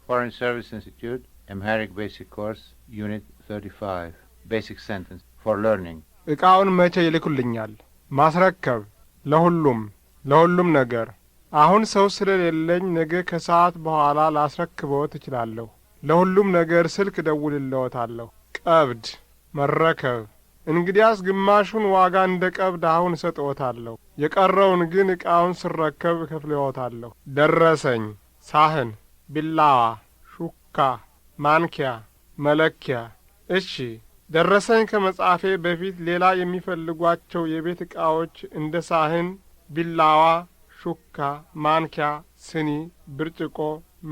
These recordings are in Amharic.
Foreign Service Institute, Amharic Basic Course, Unit 35, Basic Sentence for Learning. ዕቃውን መቼ ይልኩልኛል? ማስረከብ፣ ለሁሉም፣ ለሁሉም ነገር። አሁን ሰው ስለሌለኝ ነገ ከሰዓት በኋላ ላስረክብዎት እችላለሁ። ለሁሉም ነገር ስልክ እደውልልዎታለሁ። ቀብድ፣ መረከብ። እንግዲያስ ግማሹን ዋጋ እንደ ቀብድ አሁን እሰጥዎታለሁ። የቀረውን ግን ዕቃውን ስረከብ እከፍልዎታለሁ። ደረሰኝ፣ ሳህን፣ ቢላዋ፣ ሹካ፣ ማንኪያ፣ መለኪያ። እሺ፣ ደረሰኝ ከመጻፌ በፊት ሌላ የሚፈልጓቸው የቤት ዕቃዎች እንደ ሳህን፣ ቢላዋ፣ ሹካ፣ ማንኪያ፣ ስኒ፣ ብርጭቆ፣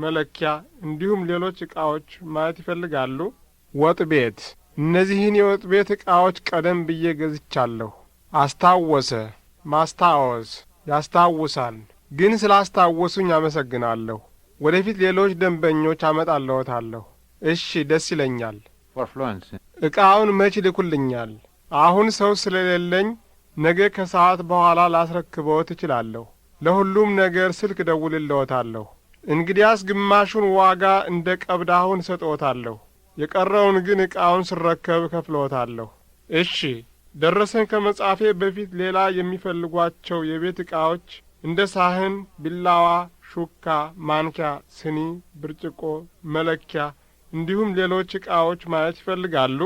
መለኪያ እንዲሁም ሌሎች ዕቃዎች ማየት ይፈልጋሉ? ወጥ ቤት። እነዚህን የወጥ ቤት ዕቃዎች ቀደም ብዬ ገዝቻለሁ። አስታወሰ፣ ማስታወስ፣ ያስታውሳል። ግን ስላስታወሱኝ አመሰግናለሁ። ወደፊት ሌሎች ደንበኞች አመጣልዎታለሁ። እሺ፣ ደስ ይለኛል። For fluency. ዕቃውን መች ይልኩልኛል? አሁን ሰው ስለሌለኝ ነገ ከሰዓት በኋላ ላስረክብዎት እችላለሁ። ለሁሉም ነገር ስልክ እደውልልዎታለሁ። እንግዲያስ ግማሹን ዋጋ እንደ ቀብድ አሁን እሰጥዎታለሁ። የቀረውን ግን ዕቃውን ስረከብ እከፍልዎታለሁ። እሺ፣ ደረሰኝ ከመጻፌ በፊት ሌላ የሚፈልጓቸው የቤት ዕቃዎች እንደ ሳህን፣ ቢላዋ፣ ሹካ፣ ማንኪያ፣ ስኒ፣ ብርጭቆ፣ መለኪያ እንዲሁም ሌሎች ዕቃዎች ማየት ይፈልጋሉ?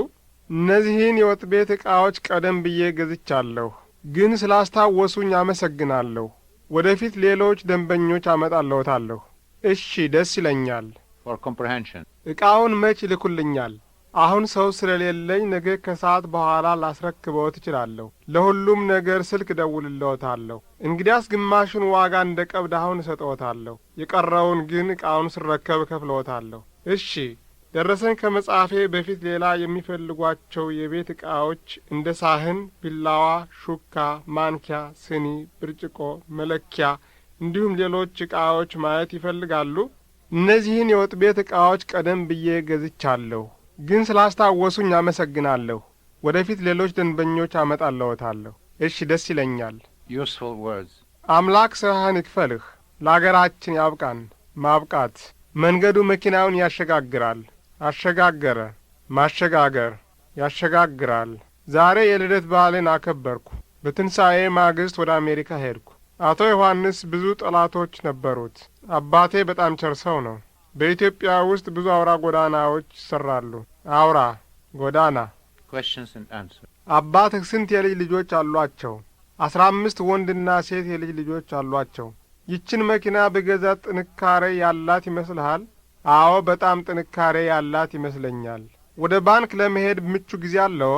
እነዚህን የወጥ ቤት ዕቃዎች ቀደም ብዬ ገዝቻለሁ። ግን ስላስታወሱኝ አመሰግናለሁ። ወደፊት ሌሎች ደንበኞች አመጣልዎታለሁ። እሺ፣ ደስ ይለኛል። For comprehension. ዕቃውን መች ይልኩልኛል? አሁን ሰው ስለሌለኝ ነገ ከሰዓት በኋላ ላስረክብዎት እችላለሁ። ለሁሉም ነገር ስልክ እደውልልዎታለሁ። እንግዲያስ ግማሹን ዋጋ እንደ ቀብድ አሁን እሰጥዎታለሁ። የቀረውን ግን ዕቃውን ስረከብ እከፍልዎታለሁ። እሺ፣ ደረሰኝ ከመጻፌ በፊት ሌላ የሚፈልጓቸው የቤት ዕቃዎች እንደ ሳህን፣ ቢላዋ፣ ሹካ፣ ማንኪያ፣ ስኒ፣ ብርጭቆ፣ መለኪያ እንዲሁም ሌሎች ዕቃዎች ማየት ይፈልጋሉ? እነዚህን የወጥ ቤት ዕቃዎች ቀደም ብዬ ገዝቻለሁ። ግን ስላስታወሱኝ አመሰግናለሁ። ወደፊት ሌሎች ደንበኞች አመጣልዎታለሁ። እሺ፣ ደስ ይለኛል። Useful words. አምላክ ስራህን ይክፈልህ። ለአገራችን ያብቃን። ማብቃት። መንገዱ መኪናውን ያሸጋግራል። አሸጋገረ፣ ማሸጋገር፣ ያሸጋግራል። ዛሬ የልደት በዓሌን አከበርኩ። በትንሣኤ ማግስት ወደ አሜሪካ ሄድኩ። አቶ ዮሐንስ ብዙ ጠላቶች ነበሩት። አባቴ በጣም ቸር ሰው ነው። በኢትዮጵያ ውስጥ ብዙ አውራ ጎዳናዎች ይሠራሉ። አውራ ጎዳና። Questions and answers. አባትህ ስንት የልጅ ልጆች አሏቸው? 15 ወንድና ሴት የልጅ ልጆች አሏቸው። ይችን መኪና ብገዛት ጥንካሬ ያላት ይመስልሃል? አዎ፣ በጣም ጥንካሬ ያላት ይመስለኛል። ወደ ባንክ ለመሄድ ምቹ ጊዜ አለዎ?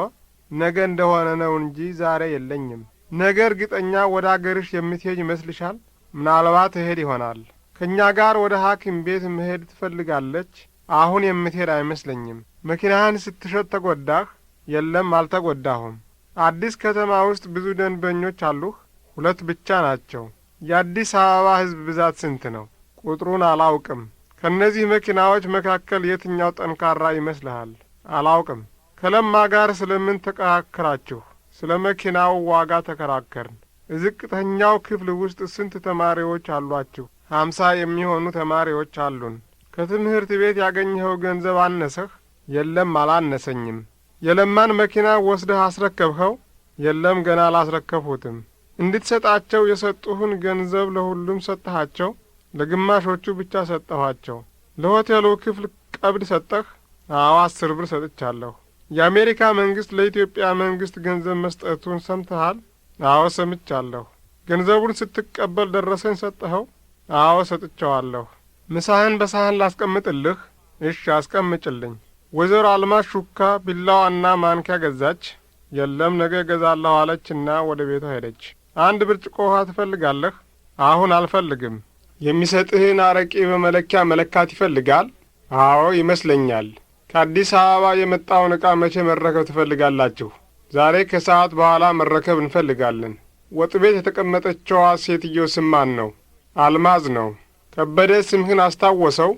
ነገ እንደሆነ ነው እንጂ ዛሬ የለኝም። ነገ እርግጠኛ ወደ አገርሽ የምትሄጅ ይመስልሻል? ምናልባት እሄድ ይሆናል። ከእኛ ጋር ወደ ሐኪም ቤት መሄድ ትፈልጋለች? አሁን የምትሄድ አይመስለኝም። መኪናህን ስትሸጥ ተጐዳህ? የለም፣ አልተጐዳሁም። አዲስ ከተማ ውስጥ ብዙ ደንበኞች አሉህ? ሁለት ብቻ ናቸው። የአዲስ አበባ ሕዝብ ብዛት ስንት ነው? ቁጥሩን አላውቅም። ከእነዚህ መኪናዎች መካከል የትኛው ጠንካራ ይመስልሃል? አላውቅም። ከለማ ጋር ስለ ምን ተከራከራችሁ? ስለ መኪናው ዋጋ ተከራከርን። ዝቅተኛው ክፍል ውስጥ ስንት ተማሪዎች አሏችሁ? 50 የሚሆኑ ተማሪዎች አሉን። ከትምህርት ቤት ያገኘኸው ገንዘብ አነሰህ? የለም፣ አላነሰኝም። የለማን መኪና ወስደህ አስረከብኸው? የለም፣ ገና አላስረከብሁትም። እንድትሰጣቸው የሰጡህን ገንዘብ ለሁሉም ሰጠሃቸው? ለግማሾቹ ብቻ ሰጠኋቸው። ለሆቴሉ ክፍል ቀብድ ሰጠህ? አዎ፣ 10 ብር ሰጥቻለሁ። የአሜሪካ መንግስት ለኢትዮጵያ መንግስት ገንዘብ መስጠቱን ሰምተሃል? አዎ፣ ሰምቻለሁ። ገንዘቡን ስትቀበል ደረሰኝ ሰጠኸው? አዎ፣ ሰጥቼዋለሁ። ምሳህን በሳህን ላስቀምጥልህ? እሺ፣ አስቀምጭልኝ። ወይዘሮ አልማዝ ሹካ፣ ቢላዋና ማንኪያ ገዛች? የለም፣ ነገ እገዛለሁ አለችና ወደ ቤቷ ሄደች። አንድ ብርጭቆ ውሃ ትፈልጋለህ? አሁን አልፈልግም። የሚሰጥህን አረቄ በመለኪያ መለካት ይፈልጋል? አዎ፣ ይመስለኛል። ከአዲስ አበባ የመጣውን ዕቃ መቼ መረከብ ትፈልጋላችሁ? ዛሬ ከሰዓት በኋላ መረከብ እንፈልጋለን። ወጥ ቤት የተቀመጠችዋ ሴትዮ ስም ማን ነው? አልማዝ ነው። ከበደ ስምህን አስታወሰው?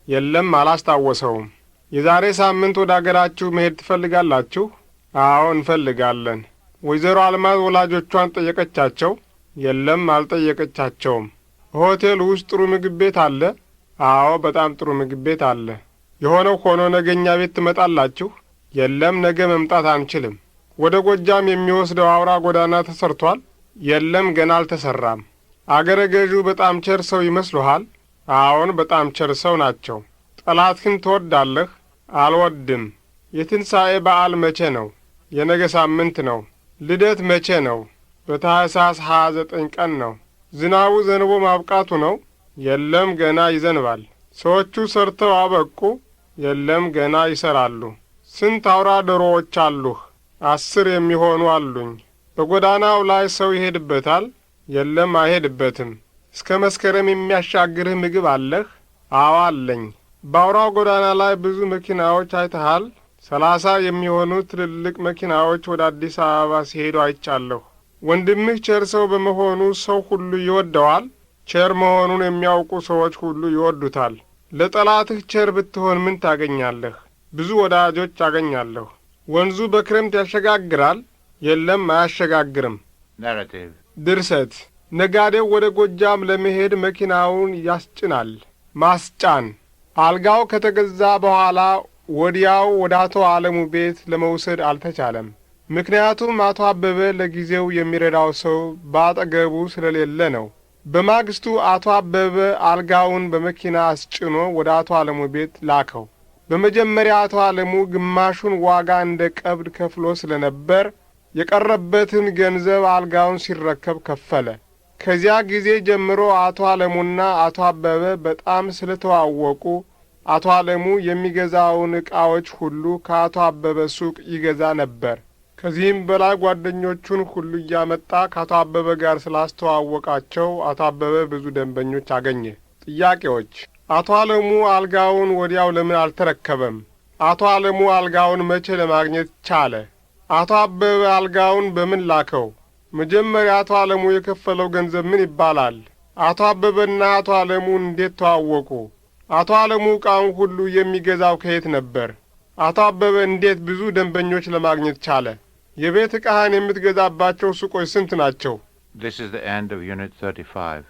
የለም፣ አላስታወሰውም። የዛሬ ሳምንት ወደ አገራችሁ መሄድ ትፈልጋላችሁ? አዎ፣ እንፈልጋለን። ወይዘሮ አልማዝ ወላጆቿን ጠየቀቻቸው? የለም፣ አልጠየቀቻቸውም። ሆቴል ውስጥ ጥሩ ምግብ ቤት አለ? አዎ፣ በጣም ጥሩ ምግብ ቤት አለ። የሆነው ሆኖ ነገ እኛ ቤት ትመጣላችሁ? የለም፣ ነገ መምጣት አንችልም። ወደ ጎጃም የሚወስደው አውራ ጎዳና ተሰርቶአል? የለም፣ ገና አልተሰራም። አገረ ገዡ በጣም ቸር ሰው ይመስሉሃል? አዎን፣ በጣም ቸር ሰው ናቸው። ጠላትህን ትወዳለህ? አልወድም። የትንሣኤ በዓል መቼ ነው? የነገ ሳምንት ነው። ልደት መቼ ነው? በታህሳስ 29 ቀን ነው። ዝናቡ ዘንቦ ማብቃቱ ነው? የለም፣ ገና ይዘንባል። ሰዎቹ ሰርተው አበቁ? የለም፣ ገና ይሠራሉ። ስንት አውራ ዶሮዎች አሉህ? 10 የሚሆኑ አሉኝ። በጎዳናው ላይ ሰው ይሄድበታል? የለም፣ አይሄድበትም። እስከ መስከረም የሚያሻግርህ ምግብ አለህ? አዎ፣ አለኝ። በአውራው ጎዳና ላይ ብዙ መኪናዎች አይተሃል? 30 የሚሆኑ ትልልቅ መኪናዎች ወደ አዲስ አበባ ሲሄዱ አይቻለሁ። ወንድምህ ቸር ሰው በመሆኑ ሰው ሁሉ ይወደዋል? ቸር መሆኑን የሚያውቁ ሰዎች ሁሉ ይወዱታል። ለጠላትህ ቸር ብትሆን ምን ታገኛለህ? ብዙ ወዳጆች አገኛለሁ። ወንዙ በክረምት ያሸጋግራል? የለም፣ አያሸጋግርም። Narrative. ድርሰት። ነጋዴው ወደ ጎጃም ለመሄድ መኪናውን ያስጭናል። ማስጫን። አልጋው ከተገዛ በኋላ ወዲያው ወደ አቶ አለሙ ቤት ለመውሰድ አልተቻለም። ምክንያቱም አቶ አበበ ለጊዜው የሚረዳው ሰው በአጠገቡ ስለሌለ ነው። በማግስቱ አቶ አበበ አልጋውን በመኪና አስጭኖ ወደ አቶ አለሙ ቤት ላከው። በመጀመሪያ አቶ አለሙ ግማሹን ዋጋ እንደ ቀብድ ከፍሎ ስለ ነበር የቀረበትን ገንዘብ አልጋውን ሲረከብ ከፈለ። ከዚያ ጊዜ ጀምሮ አቶ አለሙና አቶ አበበ በጣም ስለ ተዋወቁ አቶ አለሙ የሚገዛውን ዕቃዎች ሁሉ ከአቶ አበበ ሱቅ ይገዛ ነበር። ከዚህም በላይ ጓደኞቹን ሁሉ እያመጣ ከአቶ አበበ ጋር ስላስተዋወቃቸው አቶ አበበ ብዙ ደንበኞች አገኘ። ጥያቄዎች፦ አቶ አለሙ አልጋውን ወዲያው ለምን አልተረከበም? አቶ አለሙ አልጋውን መቼ ለማግኘት ቻለ? አቶ አበበ አልጋውን በምን ላከው? መጀመሪያ አቶ አለሙ የከፈለው ገንዘብ ምን ይባላል? አቶ አበበና አቶ አለሙ እንዴት ተዋወቁ? አቶ አለሙ ዕቃውን ሁሉ የሚገዛው ከየት ነበር? አቶ አበበ እንዴት ብዙ ደንበኞች ለማግኘት ቻለ? የቤት ዕቃህን የምትገዛባቸው ሱቆች ስንት ናቸው? This is the end of Unit 35.